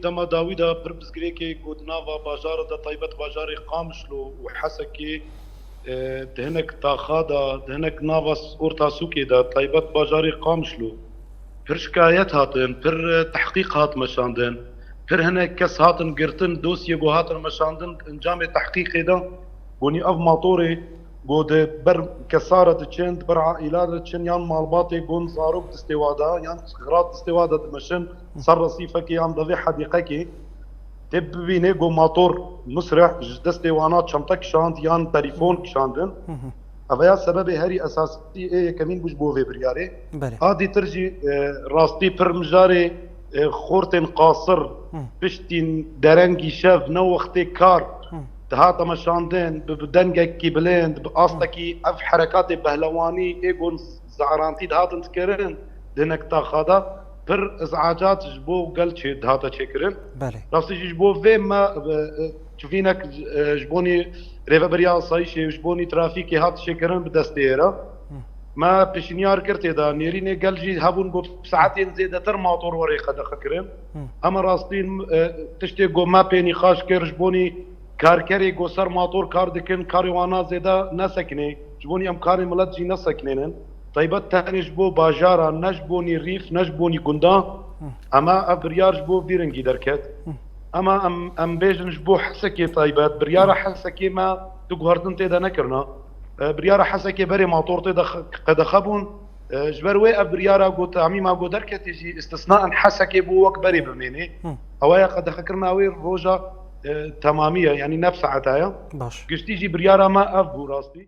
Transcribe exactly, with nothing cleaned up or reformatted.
dema dawî de pir pirsgirêkê ku di nava bajara de, taybet bajarê Qamişlo û Hesekê, e, di hinek taxa de, di hinek nava s-, orta sûkê de, taybet bajarê Qamişlo, pir şikayet hatin, pir, e, tehqîq hat meşandin, pir hinek kes hatin girtin, dosyê ku hatin meşandin, encamê tehqîqê de gonî ev matorê ku di ber kesara diçin, di ber aîla diçin, yan malbatê gon zarok distê wa de, yan xira distê wa de dimeşin, ser resîfekê yan devê hedîqekê, tê bibînê ku mator musreh ji destê wana çemte kişand yan telefon kişandin. Ev ya sebebê herî esasî ê yekemîn bû ji bo vê biryarê. Belê. A dîtir jî, e, rastî pir mijarê, e, xortên qasir, piştî derengî şev, ne wextê kar, dihate meşandin, bi, bi dengekî bilind, bi astekî ev herekatê behlewanî ê gon zarantî dihatin dikirin, di hinek taxa de pir izacat ji bo gel çê dihate çêkirin. Belê. Rastî jî ji bo vê me, e, e, çivînek, e, ji bonî rêveberiya asayîşê, ji bonî trafîkê hat çêkirin bi destê êra. Me pêşniyar kir tê de, nêrînê gel jî hebûn ku saetên zêdetir mator were qedexe kirin. Ema rastî, e, tiştê ku me pê nîqaş kir ji bonî karkerê ku ser mator kar dikin, karê wana zêde nesekinê, ji bonî em karê milet jî nesekinênin. Taybet tenê ji bo bajara, ne ji bonî rîf, ne ji bonî gundan. Ema ev biryar ji bo vî rengî derket. Ema em, em bêjin ji bo Hesekê taybet, biryara Hesekê me tu guhertin tê de nekirina. E, biryara Hesekê berê mator tê de xe-, qedexe bûn. E, ji ber wê ev biryara ku tamîma ku derketî jî istisnaen Hesekê bû wek berê bimênê. Ewa ya qedexekirina wê roja, e, temamî ye, yanî ne bi saeta ye. Baş. Giştî jî biryara me ev bû rastî.